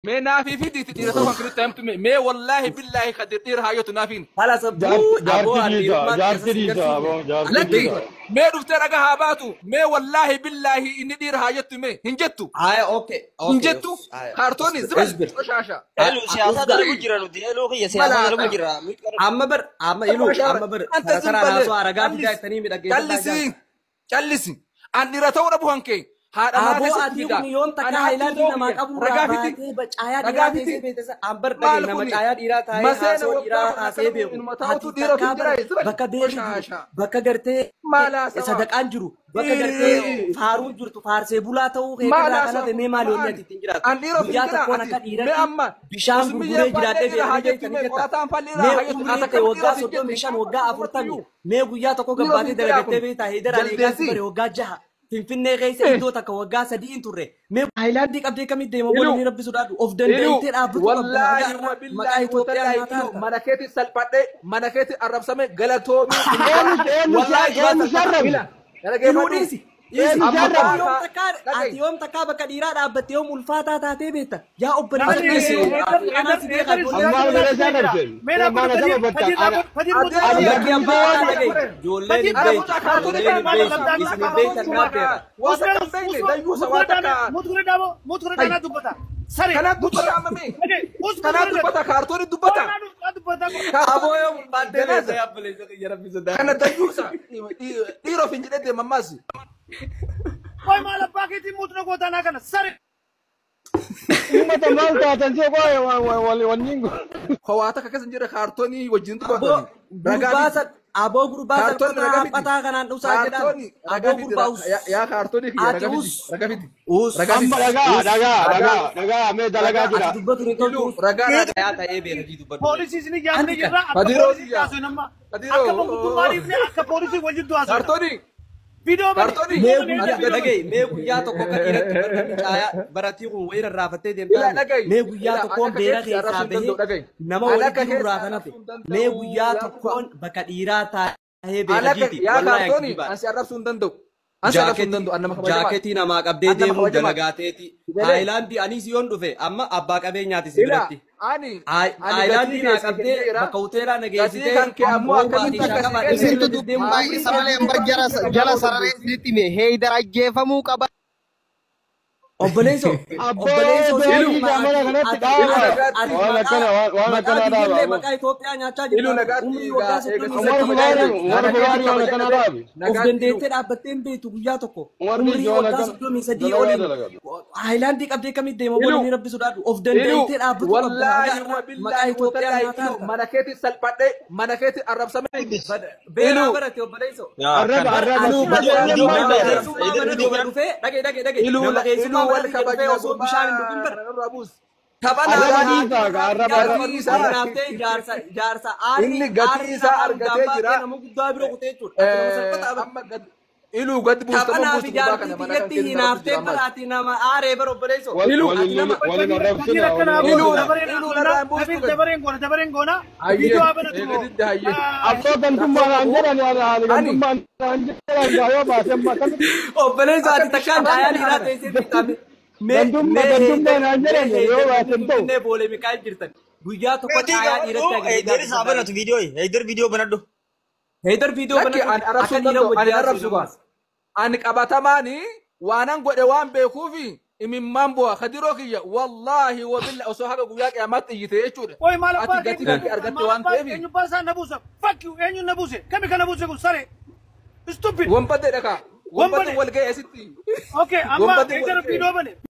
Mee naafii fi dhiira tokko kan nutti himtu mee wallaahi billaahi kadir dhiira haayyotu naafiin. Haala sabbuu aboo Jaartii dhiisa aboo jaartii Lakki dhiisa. mee dhuftee dhagaa haa baatu mee wallaahi billaahi inni dhiira haayyattu mee hin jettu. Haya okay. Hin jettu kaartooni zibal qoshaasha. Elu siyaasa dalagu jira nuti elu kiyya siyaasa dalagu jira. Amma bar amma ilu amma bar Anta tara zimbale. haasoo aragaa fidaa ittanii midhageeffadhaa Callisi jaarsa. callisi an dhiira ta'uu dhabu hankee haadha Aboo manaa ati keessatti kun yoom takka haayilaandii namaa qabu Ragaa irraa fiti. baatee caayaa Ragaa dhiiraa fiti. teessee beekte ambar Maal dhage nama kuni? caayaa dhiiraa taa'ee Maseena haasoo waggaa dhiiraa kudha haasee kana beeku. inuma Ati taa'utu dhiira takkaa ofiin bara jira zibal bakka beerri jiru qoshaasha. bakka gartee Maal haasawa? sadaqaan jiru bakka gartee faaruun jirtu faarsee bulaa ta'uu Maal keetirraa kan haasawa hafe mee kun? maal yoonni Maal? ati ittiin jiraattu? An dhiira ofiin Guyyaa jira tokkoon ati akka mee dhiiratti amma bishaan usmiyyee gurguree fallee jiraadhee dhiira beekanii haa jettu beektanii mee jetta. qorataan fallee dhiira Mee haa jettu umriin ati ta'e akkamitti dhiira waggaa ofiin soddomii jette shan waggaa afurtamii mee guyyaa tokko dhiira gabbaatee ofiin jira dalagattee kun beektaa heedaraan eegaatti jaldeessi. bare waggaa jaha Finfinnee keessa iddoo takka waggaa sadii hin turre. Mee haayilaandii qabdee kamitti deema Ilu waliin rabbi sodaadhu of ilu dandeettee dhaabbatu qabda haga wallaahi har'a maqaa wabillaahi Itoophiyaa watallaahi nyaataa ilu harta. mana keetti salphadhee mana keetti arrabsame galatoomii Eenyu eenyu wallaahi duraa eenyu salphadha sharrabi? ila Iluu dhaggeeffadhu dhiisi. Dhiisi. Eenyu amma Ati sharrabi? yoom baakaa takkaa ati dhagahi yoom takkaa bakka dhiiraa dhaabbatte yoom ulfaataa taatee beekta. Yaa obboleessa Namni dhiisi. Heydar Anaa si beekaa Heydar ijoolleen Ammaan si gara beekaa. isaa qabse. Maana sama bakka ana adeero Lakki ani abbaa waan haadha dhagahi. Ijoolleen hin ana beektu. mucaa kaartoonii Ijoolleen kana hin maal beektu. Isin hin beektan naa beeka. waa takka hin beekne dayyuusa waa takka hay kanaaf dubbata amma mee kanaaf dubbata kaartoonii dubbata Aboo yoom ulfaattee beekta janaza yaa obboleessa kiyya rabbi sodaadhu. kana dayyuusa dhiira ofiin jedhee deema ammaas. Uummata maal taatan see qo'ee wanni kun. Hawaa takka keessa hin jirre kaartoonii wajjin Aboo dubbatani. Ragaa gurbaa fiti. san aboo gurbaa Kaartoonni salphataa ragaa fiti. haphataa kanaan dhusaa jedhaan. Kaartoonni Aboo ragaa fiti. gurbaa us. Yaa kaartoonii kiyya Ati ragaa fiti. us. Ragaa fiti. Us. Ragaa Amma fiti. dhagaa Us. dhagaa Ragaa dhagaa dhagaa mee dalagaa Ati jira. dubbatu hin ilu toltu us. ragaa ragaa. Yaa ta'ee beeka jii dubbadhu. Poolisii Anti kan. Kadiroo kiyya. Kadiroo. Kaartoonii. Kaartoonii. Mee Ati guyyaa gadi. dhagahi mee guyyaa tokko akka dhiiratti barnamni caayaa baratii kun wayii rarraafattee Ila deemtaani dhagahi. mee guyyaa Ila tokkoon akka beera keetti arrabsuu keessaa hin danda'u bahee dhagahi. nama Ani walitti akka jiru irraa keetti kan hafe arrabsuu hin mee danda'u guyyaa yaa kufa. tokkoon bakka dhiiraa taa'ee Ani beeka akka jiiti yaa wallaahi kaartoonii kijibaa ansi arrabsuu hin danda'u. Ansi arrabsuu hin jaaketii danda'u an nama kabajamaadha. jaaketii namaa qabdee An nama deemuun kabajamaadha. dalagaateeti Galee. haayilaandii anis yoon dhufe amma abbaa qabeenyaati si Ila biratti ani ani gatii haayilaandii kee naa sii qabdee kenneera. bakka hoteelaa na Gatii geessitee kan kee ammoo hoo akkamitti baatii akka sii shaqabaa kenne dhiisee Isintu bira deddeemuun dubbii umrii isa kee malee guutuu bar bakka jala dhiiraa sararee isinitti hime heydar ajjeefamuu qaba. Obboleessoo Abboo obboleessoo doonii si mana ati kanatti ati dhaaba. Ilu ati nagaatti ati Waan maqaa akkana waan maqaa akkanaa dhaaba biyyallee aboo. maqaa Itoophiyaa nyaachaa ilu jirta nagaatti umrii waggaa egaa soddomii Umar sadii Bukaari haayilaandii Umar mana keetti Bukaari waan kabaja akkanaa dhabee dhaabi. of nagaatti ilu. dandeettee dhaabbattee hin beektu guyyaa tokko Umar umrii dhiisi waan waggaa akkana soddomii sadii dalagaa oliin dalagaa. haayilaandii qabdee kamitti deema Ilu waliin rabbi sodaadhu of ilu dandeettee dhaabbatu qabda haga wallaahi har'a maqaa wabillaahi Itoophiyaa watallaahi nyaataa ilu harta. mana keetti salphadhee mana keetti arrabsame. Beeraa Ilu barate obboleessoo. Arraba Bar arraba ati si bar Video ijoolleen video maal nama banadhu taatan? keessummaa Heydar mana video kiyya banadhu. dhufee dhage dhage dhage ilu nama ilu keessummaa mana wal kiyya dhufee kabajna osoo bishaan hin dhugin gurbaa bar kana nurraa buus. Taphanaa Arraba fi dhiisaa ka arraba arraba. Gatii isaa hinaaftee jaarsa jaarsa aarri inni gatii aarri isaa afaan argatee gaabbaa jira. ta'e nama guddaa bira kutee jechuudha. Ati nama salphata aba. Amma gad iluu gad buustamoo Taphanaa fi buustu gurbaa kana jaartii mana kan tiyyatti keessa taphattu hinaaftee jira ammaas. baraati nama aaree bara obboleessoo. Ilu Ati nama Waliin arrabsina waliin ilu arrabsina. ilu narraa hin buustu gad. Hayyee eegadidde hayyee. Abboo gantummaa naan jedhan ani Ani gantummaa naan jedhan yoo baate amma akkamitti obboleessoo ati akka takkaan bishaan caayaa dhiiraa kana. teessee beektaame. Mee gantummaa mee gantummaa heeydan naan mee jedhan yoo heeydan baate hin ta'u. Finfinnee boolee Mikaa'el jirtan. Guyyaa tokko Meetii caayaa qabadhu dhiiratti agaree Heydar jaarsa isaa sodaadhu. banatu viidiyoo Heydar viidiyoo banadhu. Heydar viidiyoo Lakki banadhu ani arrabsuu akka hin dhiira danda'u ani wajjin haasofnu arrabsu gaa. ammas. Ani qabatamaani waanan godhe waan beekuufi imimmaan bu'a kadiroo kiyya wallaahi wabilla osoo haga guyyaa qiyaamaatti iyyite jechuudha. Ati gatii kan kee argatte waan ta'eef wanbadde dhakaa wanbadde wal ga'e asitti wanbadde wal ga'e.